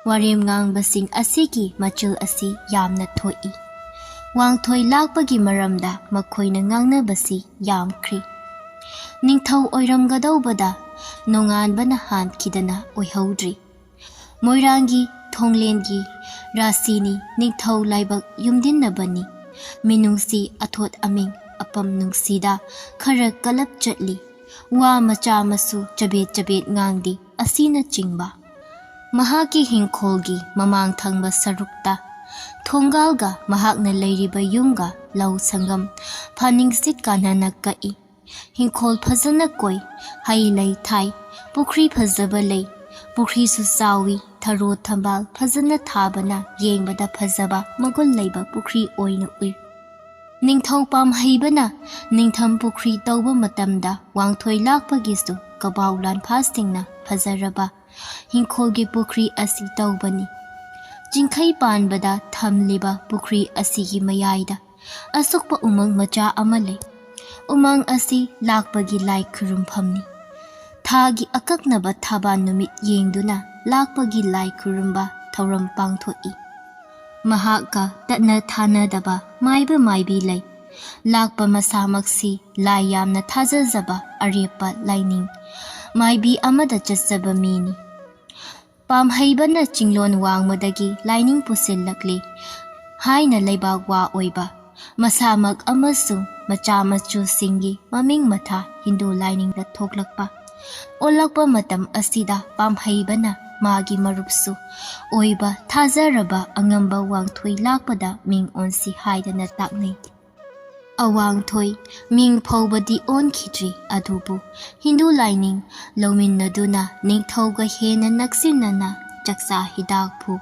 ꯋꯥꯔꯦꯝ ꯉꯥꯡꯕꯁꯤꯡ ꯑꯁꯤꯒꯤ ꯃꯆꯨ ꯑꯁꯤ ꯌꯥꯝꯅ ꯊꯣꯛꯏ꯫ ꯋꯥꯡꯊꯣꯏ ꯂꯥꯛꯄꯒꯤ ꯃꯔꯝꯗ ꯃꯈꯣꯏꯅ ꯉꯥꯡꯅꯕꯁꯤ ꯌꯥꯝꯈ꯭ꯔꯦ꯫ ꯅꯤꯡꯊꯧ ꯑꯣꯏꯔꯝꯒꯗꯧꯕꯗ ꯅꯣꯡꯉꯥꯟꯕꯅ ꯍꯥꯟꯈꯤꯗꯅ ꯑꯣꯏꯍꯧꯗ꯭ꯔꯤ꯫ ꯃꯣꯏꯔꯥꯡꯒꯤ ꯊꯣꯡꯂꯦꯟꯒꯤ ꯔꯥꯁꯤꯅꯤ, ꯅꯤꯡꯊꯧ ꯂꯥꯏꯕꯛ ꯌꯨꯝꯗꯤꯟꯅꯕꯅꯤ꯫ ꯃꯤꯅꯨꯡꯁꯤ ꯑꯊꯣꯠ ꯑꯃꯤꯡ ꯑꯄꯝ ꯅꯨꯡꯁꯤꯗ ꯈꯔ ꯀꯂꯞ ꯆꯠꯂꯤ꯫ ꯋꯥ ꯃꯆꯥ ꯃꯁꯨ ꯆꯕꯦꯠ ꯆꯕꯦꯠ ꯉꯥꯡꯗꯦ ꯑꯁꯤꯅꯆꯤꯡꯕ꯫ ꯃꯍꯥꯛꯀꯤ ꯍꯤꯡꯈꯣꯜꯒꯤ ꯃꯃꯥꯡ ꯊꯪꯕ ꯁꯔꯨꯛꯇ ꯊꯣꯡꯒꯥꯜꯒ ꯃꯍꯥꯛꯅ ꯂꯩꯔꯤꯕ ꯌꯨꯝꯒ ꯂꯧ ꯁꯪꯒꯝ ꯐꯥꯅꯤꯡꯁꯤꯠ ꯀꯥꯟꯅꯅ ꯀꯛꯏ꯫ ꯍꯤꯡꯈꯣꯜ ꯐꯖꯅ ꯀꯣꯏ, ꯍꯩ ꯂꯩ ꯊꯥꯏ, ꯄꯨꯈ꯭ꯔꯤ ꯐꯖꯕ ꯂꯩ꯫ ꯄꯨꯈ꯭ꯔꯤꯁꯨ ꯆꯥꯎꯏ, ꯊꯔꯣ ꯊꯝꯕꯥꯜ ꯐꯖꯅ ꯊꯥꯕꯅ ꯌꯦꯡꯕꯗ ꯐꯖꯕ ꯃꯒꯨꯟ ꯂꯩꯕ ꯄꯨꯈ꯭ꯔꯤ ꯑꯣꯏꯅ ꯎꯏ꯫ ꯅꯤꯡꯊꯧ ꯄꯥꯝꯍꯩꯕꯅ ꯅꯤꯡꯊꯝ ꯄꯨꯈ꯭ꯔꯤ ꯇꯧꯕ ꯃꯇꯝꯗ ꯋꯥꯡꯊꯣꯏ ꯂꯥꯛꯄꯒꯤꯁꯨ ꯀꯕꯥꯎ ꯂꯥꯟꯐꯥꯁꯤꯡꯅ ꯐꯖꯔꯕ ꯍꯤꯡꯈꯣꯜꯒꯤ ꯄꯨꯈ꯭ꯔꯤ ꯑꯁꯤ ꯇꯧꯕꯅꯤ꯫ ꯆꯤꯡꯈꯩ ꯄꯥꯟꯕꯗ ꯊꯝꯂꯤꯕ ꯄꯨꯈ꯭ꯔꯤ ꯑꯁꯤꯒꯤ ꯃꯌꯥꯏꯗ ꯑꯁꯨꯛꯄ ꯎꯃꯪ ꯃꯆꯥ ꯑꯃ ꯂꯩ꯫ ꯎꯃꯪ ꯑꯁꯤ ꯂꯥꯛꯄꯒꯤ ꯂꯥꯏ ꯈꯨꯔꯨꯝꯐꯝꯅꯤ꯫ ꯊꯥꯒꯤ ꯑꯀꯛꯅꯕ ꯊꯥꯕꯥꯟ ꯅꯨꯃꯤꯠ ꯌꯦꯡꯗꯨꯅ ꯂꯥꯛꯄꯒꯤ ꯂꯥꯏ ꯈꯨꯔꯨꯝꯕ ꯊꯧꯔꯝ ꯄꯥꯡꯊꯣꯛꯏ꯫ ꯃꯍꯥꯛꯀ ꯇꯠꯅ ꯊꯥꯅꯗꯕ ꯃꯥꯏꯕ ꯃꯥꯏꯕꯤ ꯂꯩ꯫ ꯂꯥꯛꯄ ꯃꯁꯥꯃꯛꯁꯤ ꯂꯥꯏ ꯌꯥꯝꯅ ꯊꯥꯖꯖꯕ ꯑꯔꯦꯞꯄ ꯂꯥꯏꯅꯤꯡ ꯃꯥꯏꯕꯤ ꯑꯃꯗ ꯆꯠꯆꯕ ꯃꯤꯅꯤ꯫ ꯄꯥꯝꯍꯩꯕꯅ ꯆꯤꯡꯂꯣꯟ ꯋꯥꯡꯃꯗꯒꯤ ꯂꯥꯏꯅꯤꯡ ꯄꯨꯁꯤꯜꯂꯛꯂꯤ ꯍꯥꯏꯅ ꯂꯩꯕꯥꯛ ꯋꯥ ꯑꯣꯏꯕ ꯃꯁꯥꯃꯛ ꯑꯃꯁꯨꯡ ꯃꯆꯥ ꯃꯁꯨꯁꯤꯡꯒꯤ ꯃꯃꯤꯡ ꯃꯊꯥ ꯍꯤꯟꯗꯨ ꯂꯥꯏꯅꯤꯡꯗ ꯊꯣꯛꯂꯛꯄ꯫ ꯑꯣꯜꯂꯛꯄ ꯃꯇꯝ ꯑꯁꯤꯗ ꯄꯥꯝꯍꯩꯕꯅ ꯃꯥꯒꯤ ꯃꯔꯨꯞꯁꯨ ꯑꯣꯏꯕ ꯊꯥꯖꯔꯕ ꯑꯉꯝꯕ ꯋꯥꯡꯊꯣꯏ ꯂꯥꯛꯄꯗ ꯃꯤꯡ ꯑꯣꯟꯁꯤ ꯍꯥꯏꯗꯅ ꯇꯥꯛꯅꯩ꯫ ꯑꯋꯥꯡꯊꯣꯏ ꯃꯤꯡ ꯐꯥꯎꯕꯗꯤ ꯑꯣꯟꯈꯤꯗ꯭ꯔꯤ, ꯑꯗꯨꯕꯨ ꯍꯤꯟꯗꯨ ꯂꯥꯏꯅꯤꯡ ꯂꯧꯃꯤꯟꯅꯗꯨꯅ ꯅꯤꯡꯊꯧꯒ ꯍꯦꯟꯅ ꯅꯛꯁꯤꯟꯅꯅ ꯆꯥꯛꯆꯥ ꯍꯤꯗꯥꯛꯄꯨ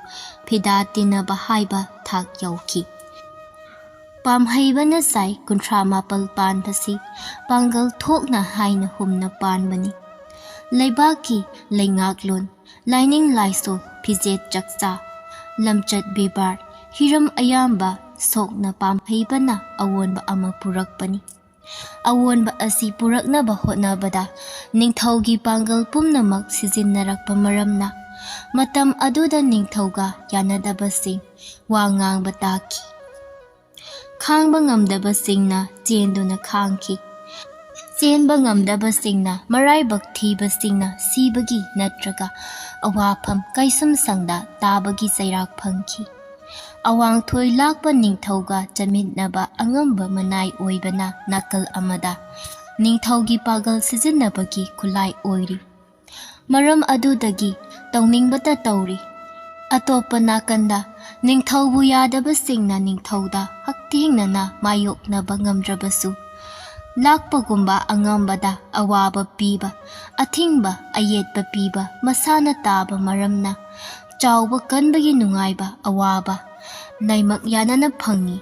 ꯐꯤꯗꯥ ꯇꯤꯟꯅꯕ ꯍꯥꯏꯕ ꯊꯥꯛ ꯌꯧꯈꯤ꯫ ꯄꯥꯝꯍꯩꯕꯅ ꯆꯥꯏ ꯀꯨꯟꯊ꯭ꯔꯥ ꯃꯥꯄꯜ ꯄꯥꯟꯕꯁꯤ ꯄꯥꯡꯒꯜ ꯊꯣꯛꯅ ꯍꯥꯏꯅ ꯍꯨꯝꯅ ꯄꯥꯟꯕꯅꯤ꯫ ꯂꯩꯕꯥꯛꯀꯤ ꯂꯩꯉꯥꯛꯂꯣꯟ, ꯂꯥꯏꯅꯤꯡ ꯂꯥꯏꯁꯣꯜ, ꯐꯤꯖꯦꯠ ꯆꯛꯆꯥ, ꯂꯝꯆꯠ ꯕꯦꯕꯥꯔ, ꯍꯤꯔꯝ ꯑꯌꯥꯝꯕ ꯁꯣꯛꯅ ꯄꯥꯝꯍꯩꯕꯅ ꯑꯑꯣꯟꯕ ꯑꯃ ꯄꯨꯔꯛꯄꯅꯤ꯫ ꯑꯑꯣꯟꯕ ꯑꯁꯤ ꯄꯨꯔꯛꯅꯕ ꯍꯣꯠꯅꯕꯗ ꯅꯤꯡꯊꯧꯒꯤ ꯄꯥꯡꯒꯜ ꯄꯨꯝꯅꯃꯛ ꯁꯤꯖꯤꯟꯅꯔꯛꯄ ꯃꯔꯝꯅ, ꯃꯇꯝ ꯑꯗꯨꯗ ꯅꯤꯡꯊꯧꯒ ꯌꯥꯅꯗꯕꯁꯤꯡ ꯋꯥ ꯉꯥꯡꯕ ꯇꯥꯈꯤ꯫ ꯈꯥꯡꯕ ꯉꯝꯗꯕꯁꯤꯡꯅ ꯆꯦꯟꯗꯨꯅ ꯈꯥꯡꯈꯤ꯫ ꯆꯦꯟꯕ ꯉꯝꯗꯕꯁꯤꯡꯅ, ꯃꯔꯥꯏꯕꯛ ꯊꯤꯕꯁꯤꯡꯅ ꯁꯤꯕꯒꯤ ꯅꯠꯇ꯭ꯔꯒ ꯑꯋꯥꯐꯝ ꯀꯩꯁꯨꯝꯁꯪꯗ ꯇꯥꯕꯒꯤ ꯆꯩꯔꯥꯛ ꯐꯪꯈꯤ꯫ ꯑꯋꯥꯡꯊꯣꯏ ꯂꯥꯛꯄ ꯅꯤꯡꯊꯧꯒ ꯆꯠꯃꯤꯟꯅꯕ ꯑꯉꯝꯕ ꯃꯅꯥꯏ ꯑꯣꯏꯕꯅ ꯅꯥꯀꯜ ꯑꯃꯗ ꯅꯤꯡꯊꯧꯒꯤ ꯄꯥꯒꯜ ꯁꯤꯖꯤꯟꯅꯕꯒꯤ ꯈꯨꯠꯂꯥꯏ ꯑꯣꯏꯔꯤ꯫ ꯃꯔꯝ ꯑꯗꯨꯗꯒꯤ ꯇꯧꯅꯤꯡꯕꯇ ꯇꯧꯔꯤ꯫ ꯑꯇꯣꯞꯄ ꯅꯥꯀꯟꯗ ꯅꯤꯡꯊꯧꯕꯨ ꯌꯥꯗꯕꯁꯤꯡꯅ ꯅꯤꯡꯊꯧꯗ ꯍꯛꯊꯦꯡꯅꯅ ꯃꯥꯌꯣꯛꯅꯕ ꯉꯝꯗ꯭ꯔꯕꯁꯨ, ꯂꯥꯛꯄꯒꯨꯝꯕ ꯑꯉꯝꯕꯗ ꯑꯋꯥꯕ ꯄꯤꯕ, ꯑꯊꯤꯡꯕ, ꯑꯌꯦꯠꯄ ꯄꯤꯕ ꯃꯁꯥꯅ ꯇꯥꯕ ꯃꯔꯝꯅ ꯆꯥꯎꯕ ꯀꯟꯕꯒꯤ ꯅꯨꯡꯉꯥꯏꯕ ꯑꯋꯥꯕ ꯂꯩꯃꯛ ꯌꯥꯅꯅ ꯐꯪꯏ꯫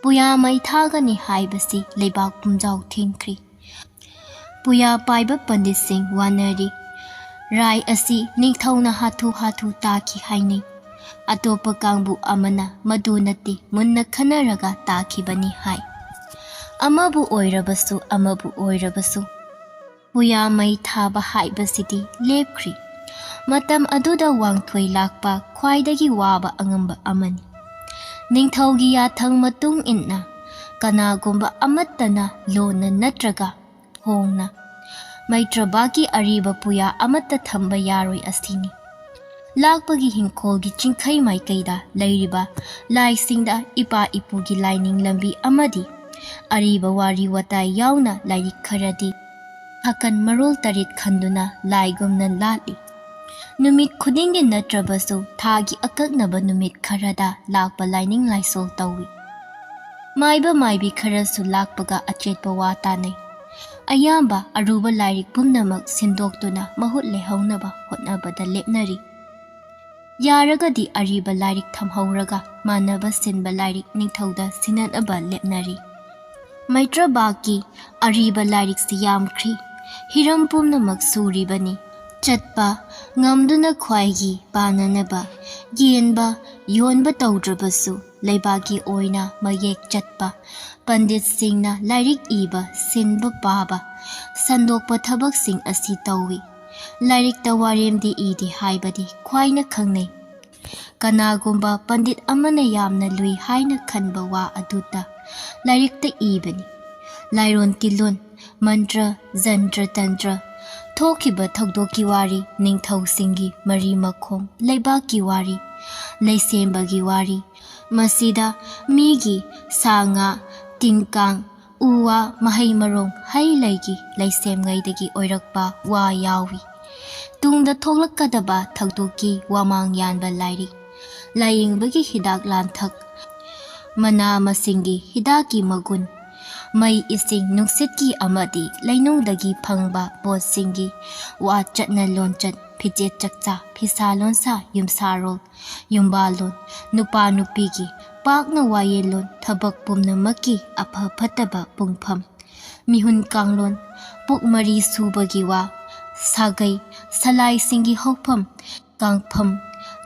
ꯄꯨꯌꯥ ꯃꯩ ꯊꯥꯒꯅꯤ ꯍꯥꯏꯕꯁꯤ ꯂꯩꯕꯥꯛ ꯄꯨꯝꯖꯥꯎ ꯊꯤꯡꯈ꯭ꯔꯤ꯫ ꯄꯨꯌꯥ ꯄꯥꯏꯕ ꯄꯟꯗꯤꯠꯁꯤꯡ ꯋꯥꯅꯔꯤ꯫ ꯔꯥꯏ ꯑꯁꯤ ꯅꯤꯡꯊꯧꯅ ꯍꯥꯊꯨ ꯍꯥꯊꯨ ꯇꯥꯈꯤ ꯍꯥꯏꯅꯩ꯫ ꯑꯇꯣꯞꯄ ꯀꯥꯡꯕꯨ ꯑꯃꯅ ꯃꯗꯨ ꯅꯠꯇꯦ, ꯃꯨꯟꯅ ꯈꯟꯅꯔꯒ ꯇꯥꯈꯤꯕꯅꯤ ꯍꯥꯏ꯫ ꯑꯃꯕꯨ ꯑꯣꯏꯔꯕꯁꯨ, ꯑꯃꯕꯨ ꯑꯣꯏꯔꯕꯁꯨ, ꯄꯨꯌꯥ ꯃꯩ ꯊꯥꯕ ꯍꯥꯏꯕꯁꯤꯗꯤ ꯂꯦꯞꯈ꯭ꯔꯤ꯫ ꯃꯇꯝ ꯑꯗꯨꯗ ꯋꯥꯡꯊꯣꯏ ꯂꯥꯛꯄ ꯈ꯭ꯋꯥꯏꯗꯒꯤ ꯋꯥꯕ ꯑꯉꯝꯕ ꯑꯃꯅꯤ꯫ ꯅꯤꯡꯊꯧꯒꯤ ꯌꯥꯊꯪ ꯃꯇꯨꯡ ꯏꯟꯅ ꯀꯅꯥꯒꯨꯝꯕ ꯑꯃꯠꯇꯅ ꯂꯣꯟꯅ ꯅꯠꯇ꯭ꯔꯒ ꯐꯣꯡꯅ ꯃꯩꯇ꯭ꯔꯕꯥꯛꯀꯤ ꯑꯔꯤꯕ ꯄꯨꯌꯥ ꯑꯃꯠꯇ ꯊꯝꯕ ꯌꯥꯔꯣꯏ ꯑꯁꯤꯅꯤ꯫ ꯂꯥꯛꯄꯒꯤ ꯍꯤꯡꯈꯣꯜꯒꯤ ꯆꯤꯡꯈꯩ ꯃꯥꯏꯀꯩꯗ ꯂꯩꯔꯤꯕ ꯂꯥꯏꯁꯤꯡꯗ ꯏꯄꯥ ꯏꯄꯨꯒꯤ ꯂꯥꯏꯅꯤꯡ ꯂꯝꯕꯤ ꯑꯃꯗꯤ ꯑꯔꯤꯕ ꯋꯥꯔꯤ ꯋꯥꯇꯥꯏ ꯌꯥꯎꯅ ꯂꯥꯏꯔꯤꯛ ꯈꯔꯗꯤ ꯑꯀꯟ ꯃꯔꯣꯜ ꯇꯔꯦꯠ ꯈꯟꯗꯨꯅ ꯂꯥꯏꯒꯨꯝꯅ ꯂꯥꯠꯂꯤ꯫ ꯅꯨꯃꯤꯠ ꯈꯨꯗꯤꯡꯒꯤ ꯅꯠꯇ꯭ꯔꯕꯁꯨ ꯊꯥꯒꯤ ꯑꯀꯛꯅꯕ ꯅꯨꯃꯤꯠ ꯈꯔꯗ ꯂꯥꯛꯄ ꯂꯥꯏꯅꯤꯡ ꯂꯥꯏꯁꯣꯜ ꯇꯧꯏ꯫ ꯃꯥꯏꯕ ꯃꯥꯏꯕꯤ ꯈꯔꯁꯨ ꯂꯥꯛꯄꯒ ꯑꯆꯦꯠꯄ ꯋꯥ ꯇꯥꯅꯩ꯫ ꯑꯌꯥꯝꯕ ꯑꯔꯨꯕ ꯂꯥꯏꯔꯤꯛ ꯄꯨꯝꯅꯃꯛ ꯁꯤꯟꯗꯣꯛꯇꯨꯅ ꯃꯍꯨꯠ ꯂꯩꯍꯧꯅꯕ ꯍꯣꯠꯅꯕꯗ ꯂꯦꯞꯅꯔꯤ꯫ ꯌꯥꯔꯒꯗꯤ ꯑꯔꯤꯕ ꯂꯥꯏꯔꯤꯛ ꯊꯝꯍꯧꯔꯒ ꯃꯥꯟꯅꯕ ꯁꯤꯟꯕ ꯂꯥꯏꯔꯤꯛ ꯅꯤꯡꯊꯧꯗ ꯁꯤꯟꯅꯅꯕ ꯂꯦꯞꯅꯔꯤ꯫ ꯃꯩꯇ꯭ꯔꯕꯥꯛꯀꯤ ꯑꯔꯤꯕ ꯂꯥꯏꯔꯤꯛꯁꯤ ꯌꯥꯝꯈ꯭ꯔꯤ꯫ ꯍꯤꯔꯝ ꯄꯨꯝꯅꯃꯛ ꯁꯨꯔꯤꯕꯅꯤ꯫ ꯆꯠꯄ ꯉꯝꯗꯨꯅ ꯈ꯭ꯋꯥꯏꯒꯤ ꯄꯥꯅꯅꯕ ꯌꯦꯟꯕ ꯌꯣꯟꯕ ꯇꯧꯗ꯭ꯔꯕꯁꯨ ꯂꯩꯕꯥꯛꯀꯤ ꯑꯣꯏꯅ ꯃꯌꯦꯛ ꯆꯠꯄ ꯄꯟꯗꯤꯠꯁꯤꯡꯅ ꯂꯥꯏꯔꯤꯛ ꯏꯕ ꯁꯤꯟꯕ ꯄꯥꯕ ꯁꯟꯗꯣꯛꯄ ꯊꯕꯛꯁꯤꯡ ꯑꯁꯤ ꯇꯧꯏ꯫ ꯂꯥꯏꯔꯤꯛꯇ ꯋꯥꯔꯦꯝꯗꯤ ꯏꯗꯦ ꯍꯥꯏꯕꯗꯤ ꯈ꯭ꯋꯥꯏꯅ ꯈꯪꯅꯩ꯫ ꯀꯅꯥꯒꯨꯝꯕ ꯄꯟꯗꯤꯠ ꯑꯃꯅ ꯌꯥꯝꯅ ꯂꯨꯏ ꯍꯥꯏꯅ ꯈꯟꯕ ꯋꯥ ꯑꯗꯨꯇ ꯂꯥꯏꯔꯤꯛꯇ ꯏꯕꯅꯤ꯫ ꯂꯥꯏꯔꯣꯟ ꯇꯤꯜꯂꯣꯟ, ꯃꯟꯇ꯭ꯔ, ꯖꯟꯇ꯭ꯔ ꯇꯟꯇ꯭ꯔ, ꯊꯣꯛꯈꯤꯕ ꯊꯧꯗꯣꯛꯀꯤ ꯋꯥꯔꯤ, ꯅꯤꯡꯊꯧꯁꯤꯡꯒꯤ ꯃꯔꯤ ꯃꯈꯣꯡ, ꯂꯩꯕꯥꯛꯀꯤ ꯋꯥꯔꯤ, ꯂꯩꯁꯦꯝꯕꯒꯤ ꯋꯥꯔꯤ, ꯃꯁꯤꯗ ꯃꯤꯒꯤ ꯁꯥ ꯉꯥ, ꯇꯤꯟ ꯀꯥꯡ, ꯎ ꯋꯥ, ꯃꯍꯩ ꯃꯔꯣꯡ, ꯍꯩ ꯂꯩꯒꯤ ꯂꯩꯁꯦꯝꯉꯩꯗꯒꯤ ꯑꯣꯏꯔꯛꯄ ꯋꯥ ꯌꯥꯎꯏ꯫ ꯇꯨꯡꯗ ꯊꯣꯛꯂꯛꯀꯗꯕ ꯊꯧꯗꯣꯛꯀꯤ ꯋꯥꯃꯥꯡ ꯌꯥꯟꯕ ꯂꯥꯏꯔꯤꯛ, ꯂꯥꯏꯌꯦꯡꯕꯒꯤ ꯍꯤꯗꯥꯛ ꯂꯥꯡꯊꯛ, ꯃꯅꯥ ꯃꯁꯤꯡꯒꯤ ꯍꯤꯗꯥꯛꯀꯤ ꯃꯒꯨꯟ, ꯃꯩ ꯏꯁꯤꯡ ꯅꯨꯡꯁꯤꯠꯀꯤ ꯑꯃꯗꯤ ꯂꯩꯅꯨꯡꯗꯒꯤ ꯐꯪꯕ ꯄꯣꯠꯁꯤꯡꯒꯤ ꯋꯥ, ꯆꯠꯅ ꯂꯣꯟꯆꯠ, ꯐꯤꯖꯦꯠ ꯆꯛꯆꯥ, ꯐꯤꯁꯥ ꯂꯣꯟꯁꯥ, ꯌꯨꯝꯁꯥꯔꯣꯜ, ꯌꯨꯝꯕꯥꯜꯂꯣꯟ, ꯅꯨꯄꯥ ꯅꯨꯄꯤꯒꯤ ꯄꯥꯛꯅ ꯋꯥꯌꯦꯜꯂꯣꯟ, ꯊꯕꯛ ꯄꯨꯝꯅꯃꯛꯀꯤ ꯑꯐ ꯐꯠꯇꯕ ꯄꯨꯡꯐꯝ, ꯃꯤꯍꯨꯟ ꯀꯥꯡꯂꯣꯟ, ꯄꯨꯛ ꯃꯔꯤ ꯁꯨꯕꯒꯤ ꯋꯥ, ꯁꯥꯒꯩ, ꯁꯂꯥꯏꯁꯤꯡꯒꯤ ꯍꯧꯐꯝ, ꯀꯥꯡꯐꯝ,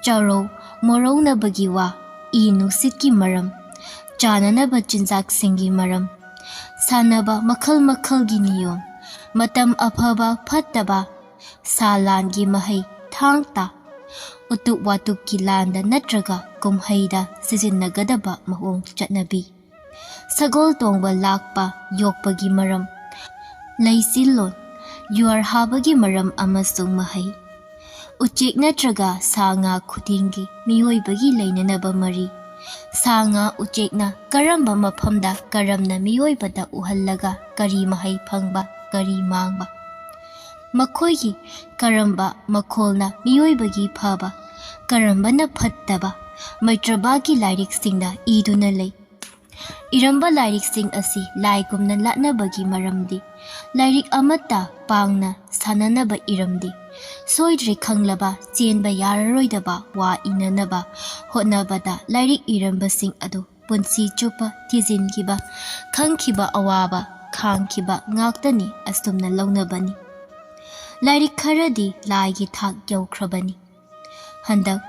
ꯆꯥꯔꯧ, ꯃꯣꯔꯧꯅꯕꯒꯤ ꯋꯥ, ꯏ ꯅꯨꯡꯁꯤꯠꯀꯤ ꯃꯔꯝ, ꯆꯥꯅꯅꯕ ꯆꯤꯟꯖꯥꯛꯁꯤꯡꯒꯤ ꯃꯔꯝ, ꯁꯥꯟꯅꯕ ꯃꯈꯜ ꯃꯈꯜꯒꯤ ꯅꯤꯌꯣꯝ, ꯃꯇꯝ ꯑꯐꯕ ꯐꯠꯇꯕ, ꯁꯥ ꯂꯥꯟꯒꯤ ꯃꯍꯩ, ꯊꯥꯡ ꯇꯥ, ꯎꯇꯨꯞ ꯋꯥꯇꯨꯞꯀꯤ ꯂꯥꯟꯗ ꯅꯠꯇ꯭ꯔꯒ ꯀꯨꯝꯍꯩꯗ ꯁꯤꯖꯤꯟꯅꯒꯗꯕ ꯃꯑꯣꯡ ꯆꯠꯅꯕꯤ, ꯁꯒꯣꯜ ꯇꯣꯡꯕ ꯂꯥꯛꯄ ꯌꯣꯛꯄꯒꯤ ꯃꯔꯝ, ꯂꯩꯆꯤꯜꯂꯣꯟ, ꯌꯨꯍꯥꯔ ꯍꯥꯕꯒꯤ ꯃꯔꯝ ꯑꯃꯁꯨꯡ ꯃꯍꯩ, ꯎꯆꯦꯛ ꯅꯠꯇ꯭ꯔꯒ ꯁꯥ ꯉꯥ ꯈꯨꯗꯤꯡꯒꯤ ꯃꯤꯑꯣꯏꯕꯒꯤ ꯂꯩꯅꯅꯕ ꯃꯔꯤ, ꯁꯥ ꯉꯥ ꯎꯆꯦꯛꯅ ꯀꯔꯝꯕ ꯃꯐꯝꯗ ꯀꯔꯝꯅ ꯃꯤꯑꯣꯏꯕꯗ ꯎꯍꯜꯂꯒ ꯀꯔꯤ ꯃꯍꯩ ꯐꯪꯕ, ꯀꯔꯤ ꯃꯥꯡꯕ, ꯃꯈꯣꯏꯒꯤ ꯀꯔꯝꯕ ꯃꯈꯣꯜꯅ ꯃꯤꯑꯣꯏꯕꯒꯤ ꯐꯕ, ꯀꯔꯝꯕꯅ ꯐꯠꯇꯕ, ꯃꯩꯇ꯭ꯔꯕꯥꯒꯤ ꯂꯥꯏꯔꯤꯛꯁꯤꯡꯅ ꯏꯗꯨꯅ ꯂꯩ꯫ ꯏꯔꯝꯕ ꯂꯥꯏꯔꯤꯛꯁꯤꯡ ꯑꯁꯤ ꯂꯥꯏꯒꯨꯝꯅ ꯂꯥꯠꯅꯕꯒꯤ ꯃꯔꯝꯗꯤ, ꯂꯥꯏꯔꯤꯛ ꯑꯃꯠꯇ ꯄꯥꯡꯅ ꯁꯥꯟꯅꯅꯕ ꯏꯔꯝꯗꯦ꯫ ꯁꯣꯏꯗ꯭ꯔꯦ ꯈꯪꯂꯕ ꯆꯦꯟꯕ ꯌꯥꯔꯔꯣꯏꯗꯕ ꯋꯥ ꯏꯅꯅꯕ ꯍꯣꯠꯅꯕꯗ ꯂꯥꯏꯔꯤꯛ ꯏꯔꯝꯕꯁꯤꯡ ꯑꯗꯨ ꯄꯨꯟꯁꯤ ꯆꯨꯞꯄ ꯊꯤꯖꯤꯟꯈꯤꯕ, ꯈꯪꯈꯤꯕ ꯑꯋꯥꯕ ꯈꯥꯡꯈꯤꯕ ꯉꯥꯛꯇꯅꯤ ꯑꯁꯨꯝꯅ ꯂꯧꯅꯕꯅꯤ꯫ ꯂꯥꯏꯔꯤꯛ ꯈꯔꯗꯤ ꯂꯥꯏꯒꯤ ꯊꯥꯛ ꯌꯧꯈ꯭ꯔꯕꯅꯤ꯫ ꯍꯟꯗꯛ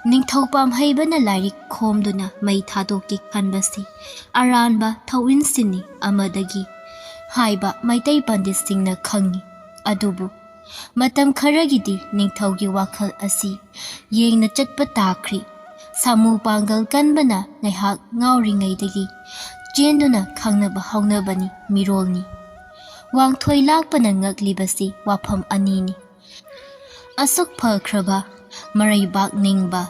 ꯅꯤꯡꯊꯧ ꯄꯥꯝꯍꯩꯕꯅ ꯂꯥꯏꯔꯤꯛ ꯈꯣꯝꯗꯨꯅ ꯃꯩ ꯊꯥꯗꯣꯛꯀꯦ ꯈꯟꯕꯁꯤ ꯑꯔꯥꯟꯕ ꯊꯧꯏꯟꯁꯤꯅꯤ ꯑꯃꯗꯒꯤ ꯍꯥꯏꯕ ꯃꯩꯇꯩ ꯄꯟꯗꯤꯠꯁꯤꯡꯅ ꯈꯪꯉꯤ꯫ ꯑꯗꯨꯕꯨ ꯃꯇꯝ ꯈꯔꯒꯤꯗꯤ ꯅꯤꯡꯊꯧꯒꯤ ꯋꯥꯈꯜ ꯑꯁꯤ ꯌꯦꯡꯅ ꯆꯠꯄ ꯇꯥꯈ꯭ꯔꯤ꯫ ꯁꯥꯃꯨ ꯄꯥꯡꯒꯜ ꯀꯟꯕꯅ ꯉꯥꯏꯍꯥꯛ ꯉꯥꯎꯔꯤꯉꯩꯗꯒꯤ ꯆꯦꯟꯗꯨꯅ ꯈꯪꯅꯕ ꯍꯧꯅꯕꯅꯤ ꯃꯤꯔꯣꯜꯅꯤ꯫ ꯋꯥꯡꯊꯣꯏ ꯂꯥꯛꯄꯅ ꯉꯛꯂꯤꯕꯁꯤ ꯋꯥꯐꯝ ꯑꯅꯤꯅꯤ꯫ ꯑꯁꯨꯛ ꯐꯈ꯭ꯔꯕ, ꯃꯔꯩꯕꯥꯛ ꯅꯤꯡꯕ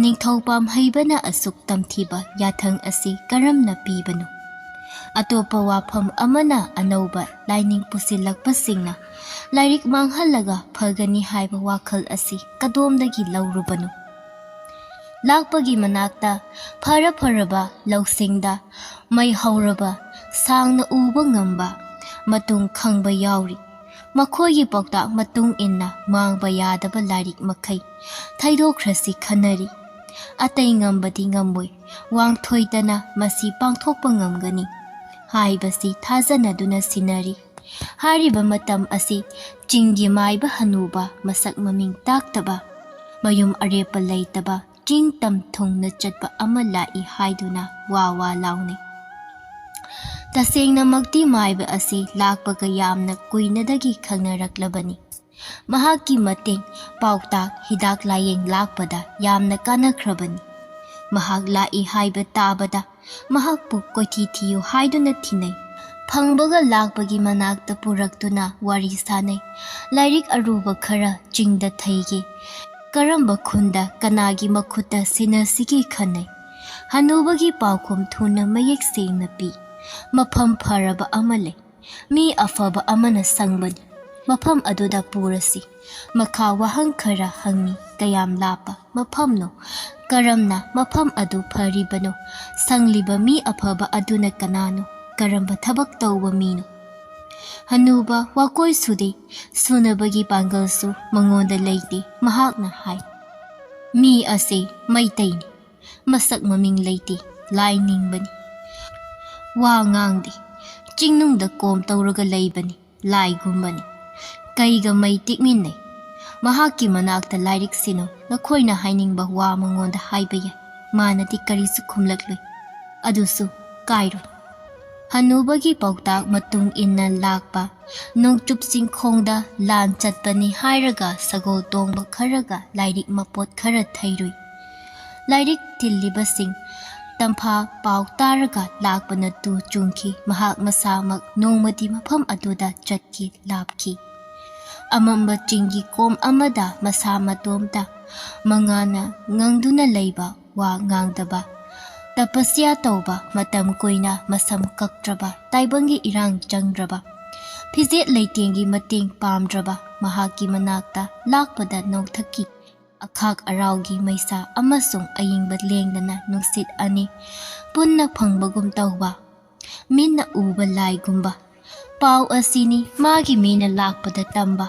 ꯅꯤꯡꯊꯧ ꯄꯥꯝꯍꯩꯕꯅ ꯑꯁꯨꯛ ꯇꯝꯊꯤꯕ ꯌꯥꯊꯪ ꯑꯁꯤ ꯀꯔꯝꯅ ꯄꯤꯕꯅꯣ? ꯑꯇꯣꯞꯄ ꯋꯥꯐꯝ ꯑꯃꯅ ꯑꯅꯧꯕ ꯂꯥꯏꯅꯤꯡ ꯄꯨꯁꯤꯜꯂꯛꯄꯁꯤꯡꯅ ꯂꯥꯏꯔꯤꯛ ꯃꯥꯡꯍꯜꯂꯒ ꯐꯒꯅꯤ ꯍꯥꯏꯕ ꯋꯥꯈꯜ ꯑꯁꯤ ꯀꯗꯣꯝꯗꯒꯤ ꯂꯧꯔꯨꯕꯅꯣ? ꯂꯥꯛꯄꯒꯤ ꯃꯅꯥꯛꯇ ꯐꯔ ꯐꯔꯕ ꯂꯧꯁꯤꯡꯗ ꯃꯩ ꯍꯧꯔꯕ, ꯁꯥꯡꯅ ꯎꯕ ꯉꯝꯕ, ꯃꯇꯨꯡ ꯈꯪꯕ ꯌꯥꯎꯔꯤ꯫ ꯃꯈꯣꯏꯒꯤ ꯄꯥꯎꯇꯥꯛ ꯃꯇꯨꯡ ꯏꯟꯅ ꯃꯥꯡꯕ ꯌꯥꯗꯕ ꯂꯥꯏꯔꯤꯛ ꯃꯈꯩ ꯊꯩꯗꯣꯛꯈ꯭ꯔꯁꯤ ꯈꯟꯅꯔꯤ꯫ ꯑꯇꯩ ꯉꯝꯕꯗꯤ ꯉꯝꯃꯣꯏ, ꯋꯥꯡꯊꯣꯏꯇꯅ ꯃꯁꯤ ꯄꯥꯡꯊꯣꯛꯄ ꯉꯝꯒꯅꯤ ꯍꯥꯏꯕꯁꯤ ꯊꯥꯖꯅꯗꯨꯅ ꯁꯤꯟꯅꯔꯤ꯫ ꯍꯥꯏꯔꯤꯕ ꯃꯇꯝ ꯑꯁꯤ ꯆꯤꯡꯒꯤ ꯃꯥꯏꯕ ꯍꯅꯨꯕ, ꯃꯁꯛ ꯃꯃꯤꯡ ꯇꯥꯛꯇꯕ, ꯃꯌꯨꯝ ꯑꯔꯦꯞꯄ ꯂꯩꯇꯕ, ꯆꯤꯡ ꯇꯝ ꯊꯨꯡꯅ ꯆꯠꯄ ꯑꯃ ꯂꯥꯛꯏ ꯍꯥꯏꯗꯨꯅ ꯋꯥ ꯋꯥ ꯂꯥꯎꯅꯩ꯫ ꯇꯁꯦꯡꯅꯃꯛꯇꯤ ꯃꯥꯏꯕ ꯑꯁꯤ ꯂꯥꯛꯄꯒ ꯌꯥꯝꯅ ꯀꯨꯏꯅꯗꯒꯤ ꯈꯪꯅꯔꯛꯂꯕꯅꯤ꯫ ꯃꯍꯥꯛꯀꯤ ꯃꯇꯦꯡ, ꯄꯥꯎꯇꯥꯛ, ꯍꯤꯗꯥꯛ ꯂꯥꯌꯦꯡ ꯂꯥꯛꯄꯗ ꯌꯥꯝꯅ ꯀꯥꯟꯅꯈ꯭ꯔꯕꯅꯤ꯫ ꯃꯍꯥꯛ ꯂꯥꯛꯏ ꯍꯥꯏꯕ ꯇꯥꯕꯗ ꯃꯍꯥꯛꯄꯨ ꯀꯣꯏꯊꯤ ꯊꯤꯌꯨ ꯍꯥꯏꯗꯨꯅ ꯊꯤꯅꯩ꯫ ꯐꯪꯕꯒ ꯂꯥꯛꯄꯒꯤ ꯃꯅꯥꯛꯇ ꯄꯨꯔꯛꯇꯨꯅ ꯋꯥꯔꯤ ꯁꯥꯅꯩ꯫ ꯂꯥꯏꯔꯤꯛ ꯑꯔꯨꯕ ꯈꯔ ꯆꯤꯡꯗ ꯊꯩꯒꯦ, ꯀꯔꯝꯕ ꯈꯨꯟꯗ ꯀꯅꯥꯒꯤ ꯃꯈꯨꯠꯇ ꯁꯤꯟꯅꯁꯤꯒꯦ ꯈꯟꯅꯩ꯫ ꯍꯅꯨꯕꯒꯤ ꯄꯥꯎꯈꯨꯝ ꯊꯨꯅ ꯃꯌꯦꯛ ꯁꯦꯡꯅ ꯄꯤ꯫ ꯃꯐꯝ ꯐꯔꯕ ꯑꯃ ꯂꯩ꯫ ꯃꯤ ꯑꯐꯕ ꯑꯃꯅ ꯁꯪꯕꯅꯤ꯫ ꯃꯐꯝ ꯑꯗꯨꯗ ꯄꯨꯔꯁꯤ꯫ ꯃꯈꯥ ꯋꯥꯍꯪ ꯈꯔ ꯍꯪꯉꯤ, ꯀꯌꯥꯝ ꯂꯥꯞꯄ ꯃꯐꯝꯅꯣ? ꯀꯔꯝꯅ ꯃꯐꯝ ꯑꯗꯨ ꯐꯔꯤꯕꯅꯣ? ꯁꯪꯂꯤꯕ ꯃꯤ ꯑꯐꯕ ꯑꯗꯨꯅ ꯀꯅꯥꯅꯣ? ꯀꯔꯝꯕ ꯊꯕꯛ ꯇꯧꯕ ꯃꯤꯅꯣ? ꯍꯅꯨꯕ ꯋꯥꯀꯣꯏ ꯁꯨꯗꯦ, ꯁꯨꯅꯕꯒꯤ ꯄꯥꯡꯒꯜꯁꯨ ꯃꯉꯣꯟꯗ ꯂꯩꯇꯦ꯫ ꯃꯍꯥꯛꯅ ꯍꯥꯏ, "ꯃꯤ ꯑꯁꯤ ꯃꯩꯇꯩꯅꯤ, ꯃꯁꯛ ꯃꯃꯤꯡ ꯂꯩꯇꯦ, ꯂꯥꯏ ꯅꯤꯡꯕꯅꯤ꯫ ꯋꯥ ꯉꯥꯡꯗꯦ, ꯆꯤꯡꯅꯨꯡꯗ ꯀꯣꯝ ꯇꯧꯔꯒ ꯂꯩꯕꯅꯤ, ꯂꯥꯏꯒꯨꯝꯕꯅꯤ꯫ ꯀꯩꯒ ꯃꯩ ꯇꯤꯛꯃꯤꯟꯅꯩ꯫ ꯃꯍꯥꯛꯀꯤ ꯃꯅꯥꯛꯇ ꯂꯥꯏꯔꯤꯛ ꯁꯤꯅꯧ, ꯅꯈꯣꯏꯅ ꯍꯥꯏꯅꯤꯡꯕ ꯋꯥ ꯃꯉꯣꯟꯗ ꯍꯥꯏꯕ ꯌꯥꯏ, ꯃꯥꯅꯗꯤ ꯀꯔꯤꯁꯨ ꯈꯨꯝꯂꯛꯂꯣꯏ꯫ ꯑꯗꯨꯁꯨ ꯀꯥꯏꯔꯣꯏ"꯫ ꯍꯅꯨꯕꯒꯤ ꯄꯥꯎꯇꯥꯛ ꯃꯇꯨꯡ ꯏꯟꯅ ꯂꯥꯛꯄ ꯅꯣꯡꯆꯨꯞ ꯆꯤꯡꯈꯣꯡꯗ ꯂꯥꯟ ꯆꯠꯄꯅꯤ ꯍꯥꯏꯔꯒ ꯁꯒꯣꯜ ꯇꯣꯡꯕ ꯈꯔꯒ ꯂꯥꯏꯔꯤꯛ ꯃꯄꯣꯠ ꯈꯔ ꯊꯩꯔꯨꯏ꯫ ꯂꯥꯏꯔꯤꯛ ꯊꯤꯜꯂꯤꯕꯁꯤꯡ ꯇꯝꯐꯥ ꯄꯥꯎ ꯇꯥꯔꯒ ꯂꯥꯛꯄꯅ ꯇꯨ ꯆꯨꯡꯈꯤ꯫ ꯃꯍꯥꯛ ꯃꯁꯥꯃꯛ ꯅꯣꯡꯃꯗꯤ ꯃꯐꯝ ꯑꯗꯨꯗ ꯆꯠꯈꯤ, ꯂꯥꯞꯈꯤ꯫ ꯑꯃꯝꯕ ꯆꯤꯡꯒꯤ ꯀꯣꯝ ꯑꯃꯗ ꯃꯁꯥ ꯃꯇꯣꯝꯇ ꯃꯉꯥꯅ ꯉꯪꯗꯨꯅ ꯂꯩꯕ, ꯋꯥ ꯉꯥꯡꯗꯕ, ꯇꯄꯁ꯭ꯌꯥ ꯇꯧꯕ, ꯃꯇꯝ ꯀꯨꯏꯅ ꯃꯁꯝ ꯀꯛꯇ꯭ꯔꯕ, ꯇꯥꯏꯕꯪꯒꯤ ꯏꯔꯥꯡ ꯆꯪꯗ꯭ꯔꯕ, ꯐꯤꯖꯦꯠ ꯂꯩꯇꯦꯡꯒꯤ ꯃꯇꯦꯡ ꯄꯥꯝꯗ꯭ꯔꯕ ꯃꯍꯥꯛꯀꯤ ꯃꯅꯥꯛꯇ ꯂꯥꯛꯄꯗ ꯅꯣꯡꯊꯛꯀꯤ ꯑꯈꯥꯛ ꯑꯔꯥꯎꯒꯤ ꯃꯩꯁꯥ ꯑꯃꯁꯨꯡ ꯑꯏꯪꯕ ꯂꯦꯡꯗꯅ ꯅꯨꯡꯁꯤꯠ ꯑꯅꯤ ꯄꯨꯟꯅ ꯐꯪꯕꯒꯨꯝ ꯇꯧꯕ, ꯃꯤꯠꯅ ꯎꯕ ꯂꯥꯏꯒꯨꯝꯕ꯫ ꯄꯥꯎ ꯑꯁꯤꯅꯤ ꯃꯥꯒꯤ ꯃꯤꯅ ꯂꯥꯛꯄꯗ ꯇꯝꯕ꯫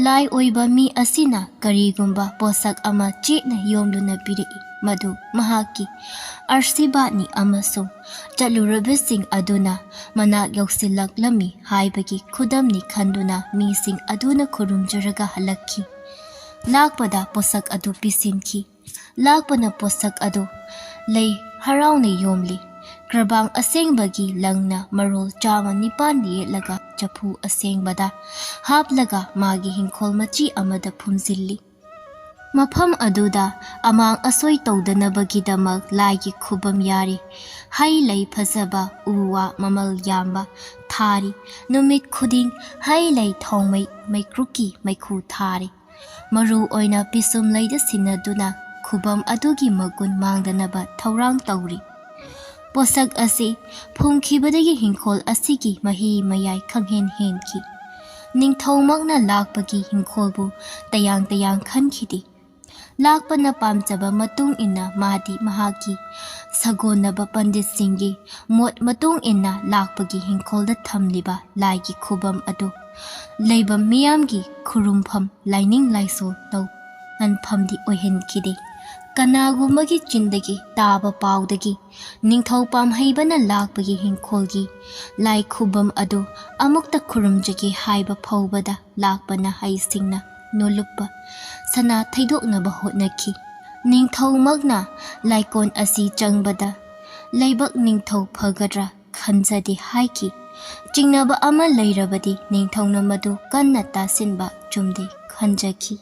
ꯂꯥꯏ ꯑꯣꯏꯕ ꯃꯤ ꯑꯁꯤꯅ ꯀꯔꯤꯒꯨꯝꯕ ꯄꯣꯠꯁꯛ ꯑꯃ ꯆꯦꯠꯅ ꯌꯣꯝꯗꯨꯅ ꯄꯤꯔꯛꯏ, ꯃꯗꯨ ꯃꯍꯥꯛꯀꯤ ꯑꯥꯔꯁꯤꯕꯥꯗꯅꯤ ꯑꯃꯁꯨꯡ ꯆꯠꯂꯨꯔꯕꯁꯤꯡ ꯑꯗꯨꯅ ꯃꯅꯥꯛ ꯌꯧꯁꯤꯜꯂꯛꯂꯝꯃꯤ ꯍꯥꯏꯕꯒꯤ ꯈꯨꯗꯝꯅꯤ ꯈꯟꯗꯨꯅ ꯃꯤꯁꯤꯡ ꯑꯗꯨꯅ ꯈꯨꯔꯨꯝꯖꯔꯒ ꯍꯜꯂꯛꯈꯤ꯫ ꯂꯥꯛꯄꯗ ꯄꯣꯠꯁꯛ ꯑꯗꯨ ꯄꯤꯁꯤꯟꯈꯤ꯫ ꯂꯥꯛꯄꯅ ꯄꯣꯠꯁꯛ ꯑꯗꯨ ꯂꯩ ꯍꯔꯥꯎꯅ ꯌꯣꯝꯂꯤ꯫ ꯀ꯭ꯔꯕꯥꯡ ꯑꯁꯦꯡꯕꯒꯤ ꯂꯪꯅ ꯃꯔꯣꯜ ꯆꯥꯃ ꯅꯤꯄꯥꯟ ꯌꯦꯠꯂꯒ ꯆꯐꯨ ꯑꯁꯦꯡꯕꯗ ꯍꯥꯞꯂꯒ ꯃꯥꯒꯤ ꯍꯤꯡꯈꯣꯜ ꯃꯆꯤ ꯑꯃꯗ ꯐꯨꯝꯖꯤꯜꯂꯤ꯫ ꯃꯐꯝ ꯑꯗꯨꯗ ꯑꯃꯥꯡ ꯑꯁꯣꯏ ꯇꯧꯗꯅꯕꯒꯤꯗꯃꯛ ꯂꯥꯏꯒꯤ ꯈꯨꯕꯝ ꯌꯥꯔꯤ꯫ ꯍꯩ ꯂꯩ ꯐꯖꯕ, ꯎ ꯋꯥ ꯃꯃꯜ ꯌꯥꯝꯕ ꯊꯥꯔꯤ꯫ ꯅꯨꯃꯤꯠ ꯈꯨꯗꯤꯡ ꯍꯩ ꯂꯩ ꯊꯣꯡꯃꯩ ꯃꯩꯀ꯭ꯔꯨꯛꯀꯤ ꯃꯩꯈꯨ ꯊꯥꯔꯤ꯫ ꯃꯔꯨ ꯑꯣꯏꯅ ꯄꯤꯁꯨꯝ ꯂꯩꯗ ꯁꯤꯟꯅꯗꯨꯅ ꯈꯨꯕꯝ ꯑꯗꯨꯒꯤ ꯃꯒꯨꯟ ꯃꯥꯡꯗꯅꯕ ꯊꯧꯔꯥꯡ ꯇꯧꯔꯤ꯫ ꯄꯣꯠꯁꯛ ꯑꯁꯤ ꯐꯨꯝꯈꯤꯕꯗꯒꯤ ꯍꯤꯡꯈꯣꯜ ꯑꯁꯤꯒꯤ ꯃꯍꯤ ꯃꯌꯥꯏ ꯈꯪꯍꯦꯟ ꯍꯦꯟꯈꯤ꯫ ꯅꯤꯡꯊꯧꯃꯛꯅ ꯂꯥꯛꯄꯒꯤ ꯍꯤꯡꯈꯣꯜꯕꯨ ꯇꯌꯥꯡ ꯇꯌꯥꯡ ꯈꯟꯈꯤꯗꯦ꯫ ꯂꯥꯛꯄꯅ ꯄꯥꯝꯖꯕ ꯃꯇꯨꯡ ꯏꯟꯅ ꯃꯥꯗꯤ ꯃꯍꯥꯛꯀꯤ ꯁꯥꯒꯣꯟꯅꯕ ꯄꯟꯗꯤꯠꯁꯤꯡꯒꯤ ꯃꯣꯠ ꯃꯇꯨꯡ ꯏꯟꯅ ꯂꯥꯛꯄꯒꯤ ꯍꯤꯡꯈꯣꯜꯗ ꯊꯝꯂꯤꯕ ꯂꯥꯏꯒꯤ ꯈꯨꯕꯝ ꯑꯗꯨ ꯂꯩꯕ ꯃꯤꯌꯥꯝꯒꯤ ꯈꯨꯔꯨꯝꯐꯝ, ꯂꯥꯏꯅꯤꯡ ꯂꯥꯏꯁꯣꯜ ꯇꯧꯍꯟꯐꯝꯗꯤ ꯑꯣꯏꯍꯟꯈꯤꯗꯦ꯫ ꯀꯅꯥꯒꯨꯝꯕꯒꯤ ꯆꯤꯟꯗꯒꯤ ꯇꯥꯕ ꯄꯥꯎꯗꯒꯤ ꯅꯤꯡꯊꯧ ꯄꯥꯝꯍꯩꯕꯅ ꯂꯥꯛꯄꯒꯤ ꯍꯤꯡꯈꯣꯜꯒꯤ ꯂꯥꯏ ꯈꯨꯕꯝ ꯑꯗꯨ ꯑꯃꯨꯛꯇ ꯈꯨꯔꯨꯝꯖꯒꯦ ꯍꯥꯏꯕ ꯐꯥꯎꯕꯗ ꯂꯥꯛꯄꯅ ꯍꯩꯁꯤꯡꯅ ꯅꯣꯂꯨꯞꯄ ꯁꯅꯥ ꯊꯩꯗꯣꯛꯅꯕ ꯍꯣꯠꯅꯈꯤ꯫ ꯅꯤꯡꯊꯧꯃꯛꯅ ꯂꯥꯏꯀꯣꯟ ꯑꯁꯤ ꯆꯪꯕꯗ ꯂꯩꯕꯥꯛ ꯅꯤꯡꯊꯧ ꯐꯒꯗ꯭ꯔꯥ ꯈꯟꯖꯗꯦ ꯍꯥꯏꯈꯤ꯫ ꯆꯤꯡꯅꯕ ꯑꯃ ꯂꯩꯔꯕꯗꯤ ꯅꯤꯡꯊꯧꯅ ꯃꯗꯨ ꯀꯟꯅ ꯇꯥꯁꯤꯟꯕ ꯆꯨꯝꯗꯦ ꯈꯟꯖꯈꯤ꯫